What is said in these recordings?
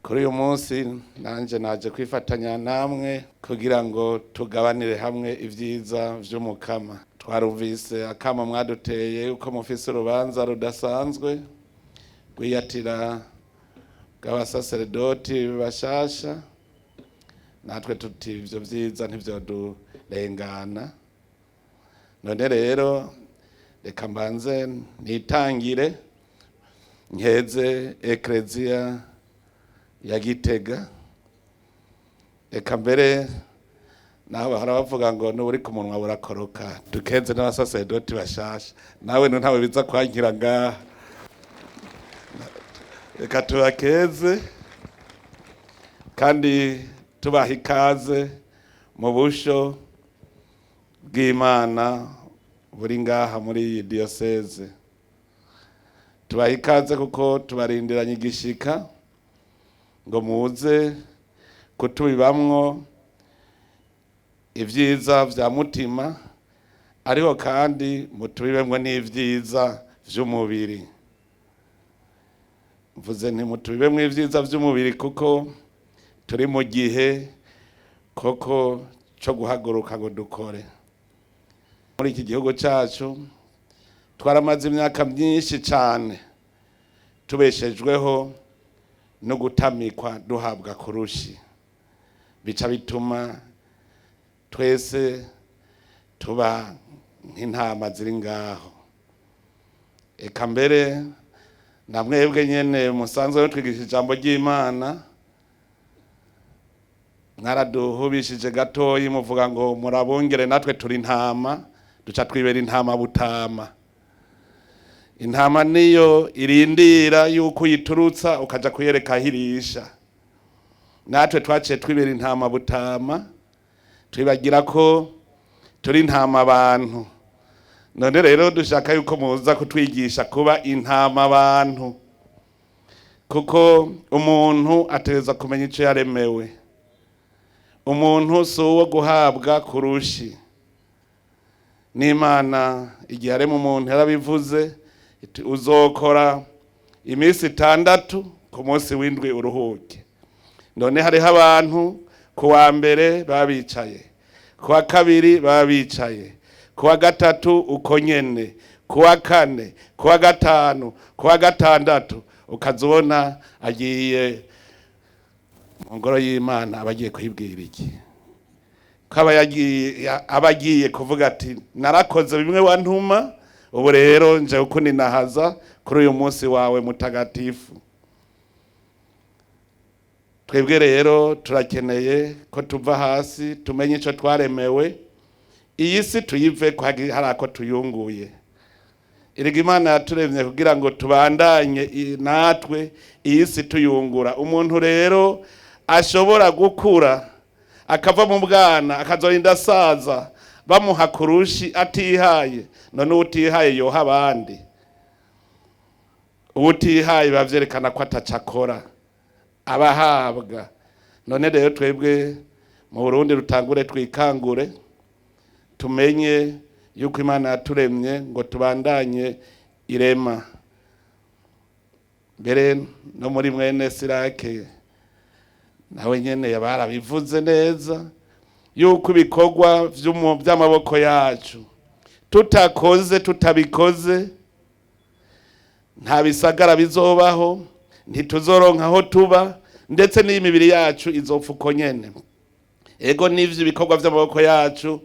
Kuri uyu munsi nanjye naje kwifatanya namwe kugira ngo tugabanire hamwe ibyiza vy'Umukama. Twarumvise akamo mwaduteye yuko mufise urubanza rudasanzwe rwiyatira bw'abasaseredoti bashasha, natwe tuti ivyo vyiza ntivyodurengana. None rero reka mbanze nitangire nkeze Ekleziya ya Gitega. Reka mbere naho bahora bavuga ngo n'uburi ku munwa burakoroka, dukeze n'abasaseredoti bashasha. Nawe ntawe biza kwankira ngaha, reka tubakeze kandi tubaha ikaze mu busho bw'Imana buri ngaha muri iyi diyoseze. Tubaha ikaze kuko tubarindiranye igishika ngo muze kutubibamwo ibyiza vya mutima, ariko kandi mutubibemwo n'ivyiza vy'umubiri. Mvuze nti mutubibemwo ibyiza vy'umubiri kuko turi mu gihe koko co guhaguruka ngo dukore. Muri iki gihugu cacu twaramaze imyaka myinshi cane tubeshejweho no gutamikwa duhabwa kurushi, bica bituma twese tuba nk'intama ziri ngaho. Eka mbere na mwebwe nyene musanzwe mutwigisha ijambo ry'Imana, mwaraduhubishije gatoyi muvuga ngo murabungere natwe turi intama, duca twibera intama butama. Intama niyo irindira yuko uyiturutsa ukaja kuyereka aho irisha. Natwe twaciye twibera intama butama, twibagira ko turi intama abantu. None rero dushaka yuko muza kutwigisha kuba intama abantu, kuko umuntu ategerezwa kumenya ico yaremewe. Umuntu si uwo guhabwa kurushi. N'Imana igihe yarema umuntu yarabivuze iti uzokora iminsi 6, ku munsi w'indwi uruhuke. None hariho abantu ku wa mbere baba bicaye, ku wa kabiri baba bicaye, ku wa gatatu uko nyene, ku wa kane, ku wa gatanu, ku wa gatandatu, ukaza ubona agiye mu ngoro y'Imana. Aba agiye kwibwira iki? Ko aba agiye kuvuga ati narakoze bimwe wantuma, ubu rero nje kukuninahaza kuri uyu munsi wawe mutagatifu. Twebwe rero turakeneye ko tuva hasi tumenye ico twaremewe, iyi si tuyive ko hari ako tuyunguye. Erega Imana yaturemye kugira ngo tubandanye natwe iyi si tuyungura. Umuntu rero ashobora gukura akava mu bwana akazorinda asaza bamuha kurushi atihaye. None utihaye yoha abandi? Uwutihaye biba vyerekana ko ataco akora, abahabwa. None rero twebwe mu Burundi rutangure twikangure, tumenye yuko Imana yaturemye ngo tubandanye irema. Mbere no muri mwene Sirake nawe nyene yabarabivuze neza yuko ibikorwa vy'amaboko yacu tutakoze, tutabikoze, nta bisagara bizobaho, ntituzoronka aho tuba, ndetse n'imibiri yacu izopfa uko nyene. Ego n'ivyo ibikorwa vy'amaboko yacu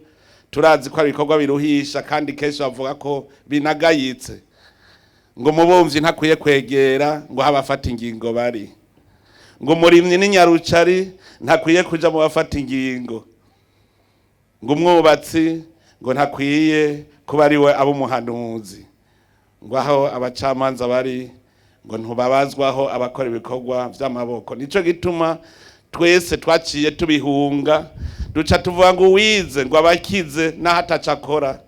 turazi ko ari ibikorwa biruhisha, kandi kenshi bavuga ko binagayitse, ngo umubumvyi ntakwiye kwegera ngo habe afata ingingo bari, ngo umurimyi n'inyarucari ntakwiye kuja mu bafata ingingo, ngo umwubatsi ngo ntakwiye kuba ari we aba umuhanuzi, ngo aho abacamanza bari ngo ntubabazwaho abakora ibikorwa vy'amaboko. Nico gituma twese twaciye tubihunga, duca tuvuga ngo uwize ngo abakize naho ataco akora.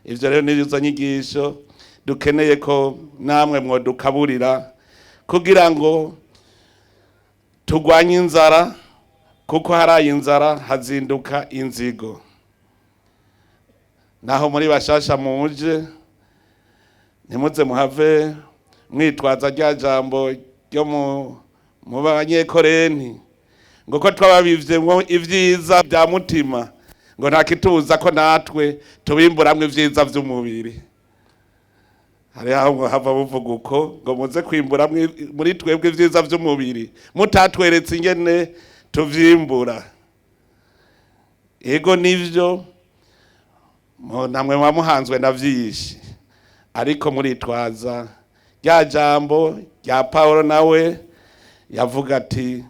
Ivyo rero nizo nyigisho dukeneye ko namwe mwodukaburira kugira ngo turwanye inzara, kuko haraye inzara hazinduka inzigo. Naho muri bashasha muje, ntimuze muhave mwitwaza rya jambo ryo Mu Banyekorenti ngo ko twababivyemwo ivyiza bya mutima, ngo nta kitubuza ko natwe tubimburamwo ivyiza vy'umubiri. Hari aho ngo hava buvuga uko ngo muze kwimbura muri twebwe ivyiza vy'umubiri mutatweretse ingene tuvyimbura. Ego nivyo, namwe muba muhanzwe na vyinshi, ariko muritwaza rya jambo rya Pawulo, nawe yavuga ati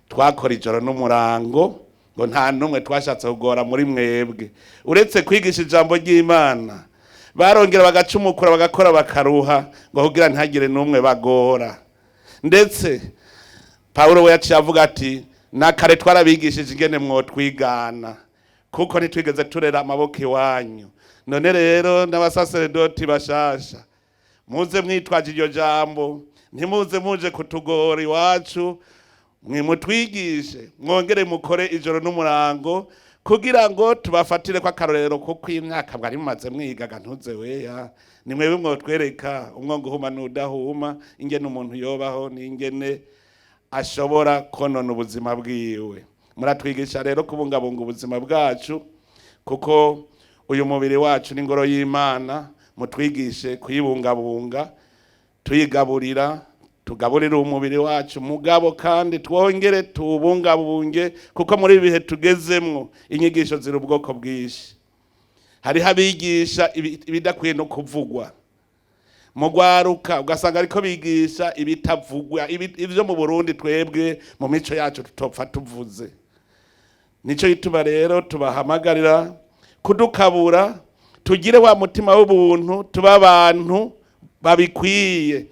twakora ijoro n'umurango, ngo nta n'umwe twashatse kugora muri mwebwe uretse kwigisha ijambo ry'Imana. Barongera bagacumukura, bagakora, bakaruha, ngo kugira ntihagire n'umwe bagora. Ndetse Pawulo we yaciye avuga ati na kare twarabigishije ingene mwotwigana, kuko ntitwigeze turera amaboko iwanyu. None rero n'abasaseredoti bashasha, muze mwitwaje iryo jambo, ntimuze muje kutugora iwacu, mwe mutwigishe, mwongere mukore ijoro n'umurango kugira ngo tubafatire ko akarorero, kuko imyaka mwari mumaze mwigaga ntuze weya, ni mwebwe mwotwereka umwongo uhuma n'udahuma, ingene umuntu yobaho n'ingene ashobora konona ubuzima bwiwe. Muratwigisha rero kubungabunga ubuzima bwacu, kuko uyu mubiri wacu n'ingoro y'Imana. Mutwigishe kuyibungabunga, tuyigaburira, tugaburire umubiri wacu, mugabo kandi twongere tuwubungabunge, kuko muri ibi bihe tugezemwo inyigisho ziri ubwoko bwinshi. Hariho abigisha ibidakwiye no kuvugwa mu rwaruka, ugasanga ariko bigisha ibitavugwa, ivyo mu Burundi twebwe mu mico yacu tutopfa tuvuze. Nico gituma rero tubahamagarira kudukabura, tugire wa mutima w'ubuntu, tuba abantu babikwiye.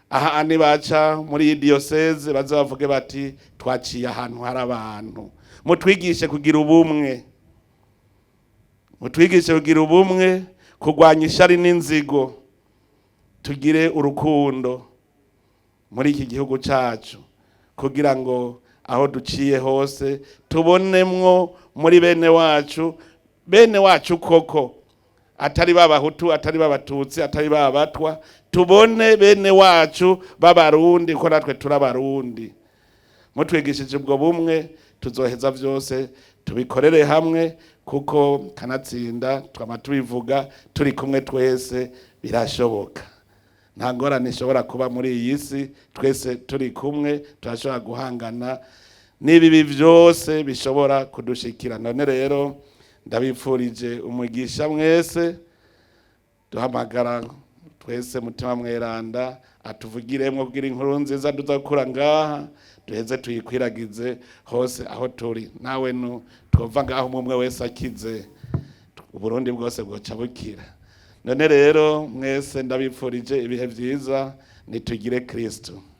Aha nibaca muri iyi diyoseze baze bavuge bati twaciye ahantu hari abantu. Mutwigishe kugira ubumwe, mutwigishe kugira ubumwe, kurwanya ishari n'inzigo, tugire urukundo muri iki gihugu cacu, kugira ngo aho duciye hose tubonemwo muri bene wacu, bene wacu koko, atari b'Abahutu, atari b'Abatutsi, atari b'Abatwa, tubone bene wacu b'Abarundi, ko natwe turi Abarundi. Mutwigishije ubwo bumwe, tuzoheza vyose tubikorere hamwe, kuko kanatsinda twama tubivuga, turi kumwe twese birashoboka. Nta ngorane ishobora kuba muri iyi si, twese turi kumwe turashobora guhangana n'ibibi byose bishobora kudushikira. None rero ndabipfurije umugisha mwese, duhamagara twese Mutima Mweranda atuvugiremwo kugira inkuru nziza tuzakura ngaha duheze tuyikwiragize hose aho turi. Nawe nu twova ngaho umwe umwe wese akize, Uburundi bwose bwoca bukira. None rero mwese ndabipfurije ibihe vyiza, nitugire Kristo.